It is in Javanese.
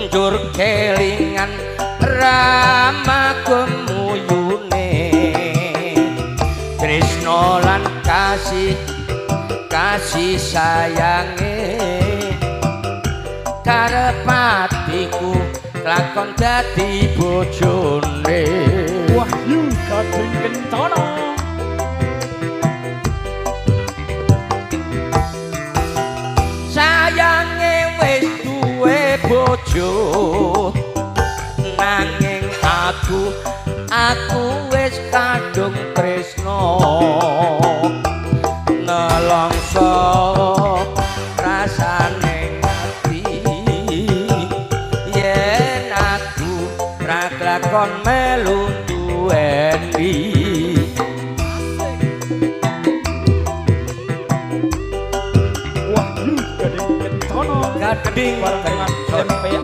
Njur kelingan Rama gemuyune, tresno lan kasih kasih sayange, karep atiku lakon dadi bojone. Wahyu Gading Kencana. Sayange wis duwe bojo, nanging aku wis kadung tresno, nelongso rasane ati yen aku ra kelakon melu duweni. Wahyu Gading Kencana. Gading Bareng dengan Kencana. MPA.